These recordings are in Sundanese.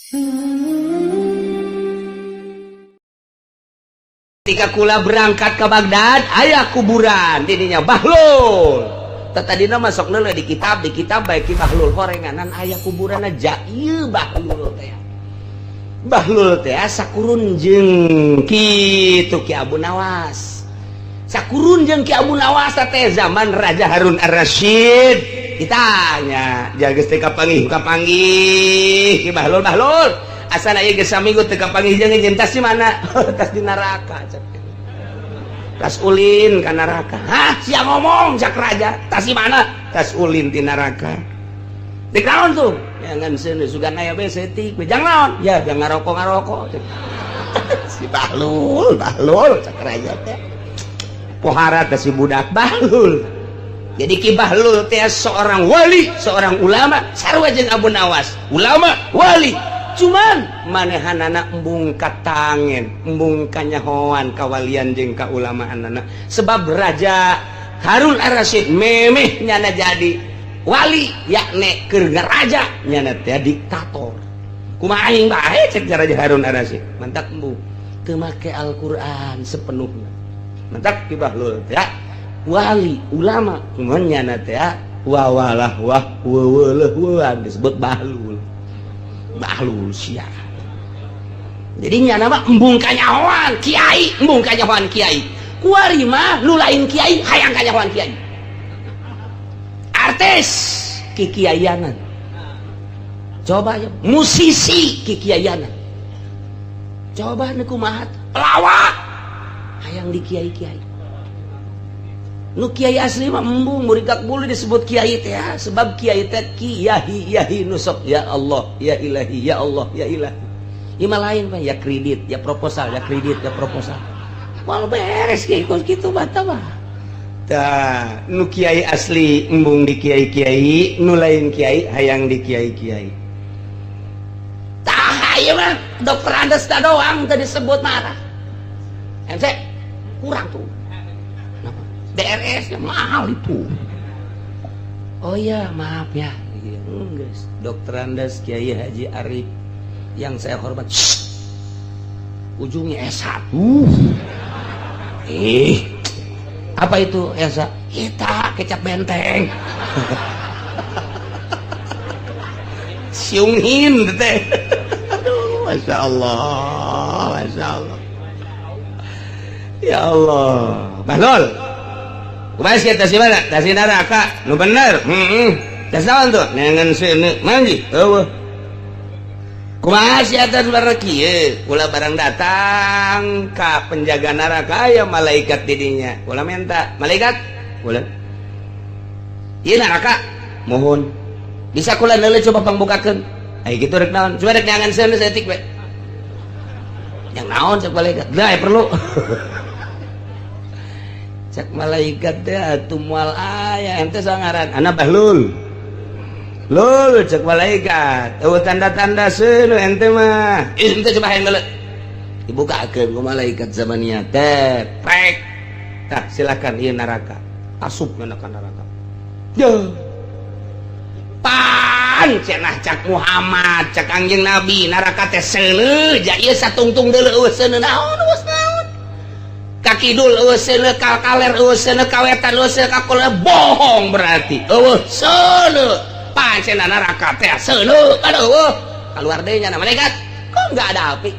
Ketika kula berangkat ke Baghdad, aya kuburan didinya Bahlul. Tadina masuk nele di kitab baik ki Bahlul horenganan aya kuburan aja ieu Bahlul teh. Bahlul teh sakurun jeung kitu Ki Abu Nawas. Sakurun jeung Ki Abu Nawas teh zaman Raja Harun Ar-Rasyid. Ditanya, jaga teh kapanggih kapanggih Ki Bahlul Bahlul. Asal aya geus saminggu teu kapanggih jeung jeung tas di mana? Tas di neraka. Tas ulin ka neraka. Hah, sia ngomong cak raja. Tas di mana? Tas ulin di neraka. Di naon tuh? Ya ngan seuneu sugan aya be setik. Jang naon? Ya jang ngarokok-ngarokok. Si Bahlul, Bahlul cak raja teh. Pohara teh si budak Bahlul. Jadi Ki Bahlul teh seorang wali, seorang ulama, sarua jeung Abu Nawas. Ulama, wali. Cuman manehanana embung katangen, embung kanyahoan kawalian jeung kaulamaan. Sebab Raja Harun Ar-Rasyid memeh nyana jadi wali, yakni keur raja nyana teh diktator. Kumaha aing bae cek Raja Harun Ar-Rasyid. Mantak embung teu make Al-Qur'an sepenuhnya. Mantak Ki Bahlul teh wali, ulama, cuman nyana teh wawalah wah weweleuh disebut Bahlul. Bahlul sia. Jadi nyana mah embung kanyahoan kiai, embung kanyahoan kiai. Kuari mah nu lain kiai hayang kanyahoan kiai. Artis kikiaianan. Coba ya, musisi kikiaianan. Coba nu kumaha pelawak hayang di kiai-kiai. Nu kiai asli mah embung murikak bulu disebut kiai teh ya, sebab kiai teh kiai yahi nusok ya Allah ya ilahi ya Allah ya ilahi. Ima lain pak ya kredit ya proposal ya kredit ya proposal. Mal beres kiai kos kitu bata mah. Tah nu kiai asli embung di kiai-kiai, nu lain kiai hayang di kiai-kiai. Tah ieu mah dokter Andes doang tadi disebut marah. MC kurang tuh. DRS ya mahal itu. Oh iya maaf ya. Enggak. Dokter Andes Kiai Haji Arif yang saya hormat. Shh. Ujungnya S1. Apa itu S1? Kita kecap benteng. Siungin teh. Aduh, Masya Allah, Masya Allah. Ya Allah. Bahlul. Kumaha sia tas di mana? Tas di neraka. Nu bener. Heeh. Tas naon tuh? Neangan seuneu. Manggi. Eueuh. Kumaha sia tas barang kieu? Kula barang datang ka penjaga neraka aya malaikat di dinya. Kula minta, malaikat, kula. Ieu neraka. Mohon. Bisa kula neuleuh coba pangbukakeun. Ai kitu rek naon? Coba rek neangan seuneu saeutik we. Yang naon cek malaikat? Lah perlu. Cek malaikat teh atuh moal aya ente sangaran ana Bahlul. Lul cek malaikat. Eueuh tanda-tanda seuneu ente mah. Ih ente coba hayang deuleu. Dibukakeun ku malaikat zamannya teh. Prek. Tah silakan ieu neraka. Asup ka neraka. Duh. Pan cenah cak Muhammad, cak Kangjeng Nabi neraka teh seuneu ja ieu satungtung deuleu eueuh seuneu naon eueuh naon. Ka kidul eueuh seuneu, ka kaler eueuh seuneu, ka wetan eueuh seuneu, ka kulon bohong berarti. Eueuh seuneu. Pancen neraka teh seuneu aduh eueuh. Keluar deui nya malaikat. Kok enggak ada api?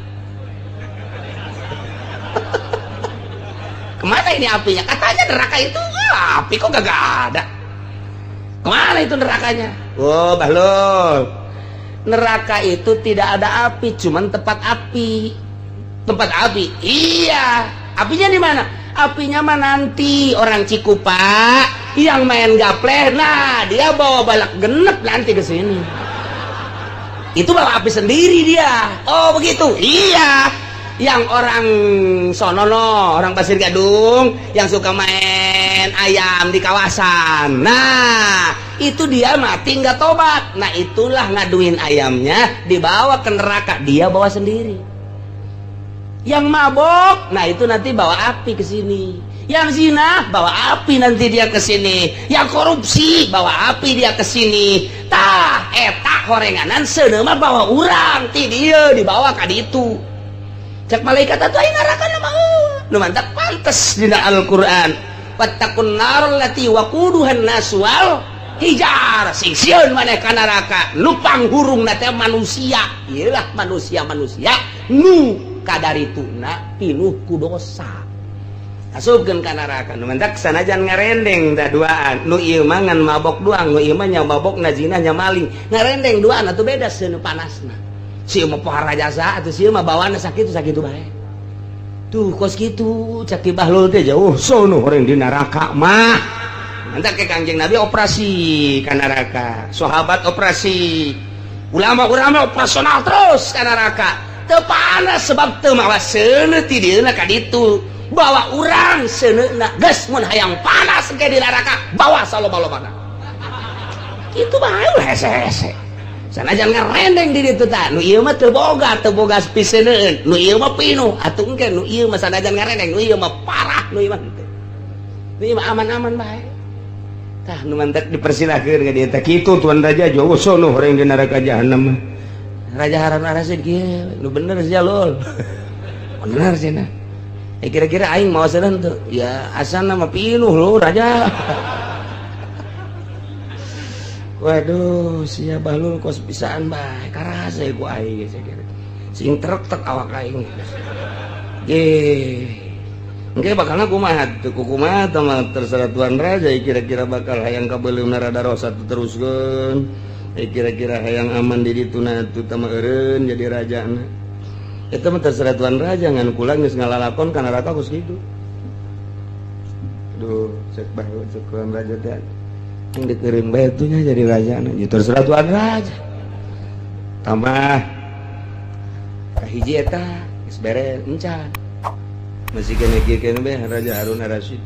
Kemana ini apinya? Katanya neraka itu api kok gak ada. Kemana itu nerakanya? Oh, Bahlul. Neraka itu tidak ada api, cuman tempat api. Tempat api. Iya. Apinya di mana? Apinya mah nanti orang Cikupa yang main gaple, nah dia bawa balak genep nanti ke sini. Itu bawa api sendiri dia. Oh, begitu. Iya. Yang orang sonono, orang Pasir Gadung yang suka main ayam di kawasan. Nah, itu dia mati nggak tobat. Nah, itulah ngaduin ayamnya dibawa ke neraka, dia bawa sendiri. Yang mabok, nah itu nanti bawa api ke sini. Yang zina bawa api nanti dia ke sini. Yang korupsi bawa api dia ke sini. Tah, eta Horenganan seuneu mah bawa urang ti dieu dibawa ka ditu. Cek malaikat atuh aya neraka mah nu mantak pantes dina Al-Qur'an. Wattaqun nar allati waquduhan nas wal hijar. Sing sieun maneh ka neraka nu panghurungna teh manusia. Ieu lah manusia-manusia nu kadarituna pinuh ku dosa. Asupkeun ka neraka nu mantak sanajan ngarendeng da duaan. Nu ieu mah ngan mabok doang, nu ieu mah nya mabok na zina nya maling. Ngarendeng duaan atuh beda seuneu panasna. Si ieu mah pohara jasa atuh si ieu mah bawaanna sakitu sakitu bae. Tuh kos kitu cak Ki Bahlul teh jauh sono orang di neraka mah. Mantak ke Kangjeng Nabi operasi ka neraka, sahabat operasi, ulama-ulama operasional terus ka neraka. Teu panas sebab teu mawa seuneu ti dieuna ka ditu. Bawa urang seuneuna geus mun hayang panas ke di neraka bawa saloba-lobana. Kitu bae ulah hese-hese. Sanajan ngarendeng di ditu tah, nu ieu mah teu boga piseuneueun, nu ieu mah pinuh atuh engke nu ieu mah sanajan ngarendeng, nu ieu mah parah, nu ieu mah henteu. Nu ieu mah aman-aman bae. Tah nu mantak dipersilahkeun ka dieu teh kitu tuan raja jauh sono horeng di neraka jahanam. Raja Harun Ar-Rasyid kieu, nu bener sia lul. Bener cenah. Kira-kira aing mau seuneuh teu? Ya asana mah pinuh lu raja. Waduh, sia Bahlul kos bisaan bae, karasa ku aing geus kira. Sing trek-trek awak aing. Ge. Engke bakalna kumaha teu kumaha tah mah terserah tuan raja kira-kira bakal hayang kabeuleumna rada rosa teruskeun. Kira-kira hayang aman di ditu na atuh tah mah eureun jadi rajana. Eta mah terserah tuan raja ngan kula geus ngalalakon ka neraka kos kitu. Aduh, cek Bahlul cek tuan raja teh. Yang dikeureun bae tuh nya jadi raja na. Ya terserah tuan raja. Tambah kahiji eta geus beres encan. Masih kene kieu kene bae Raja Harun Ar-Rasyid.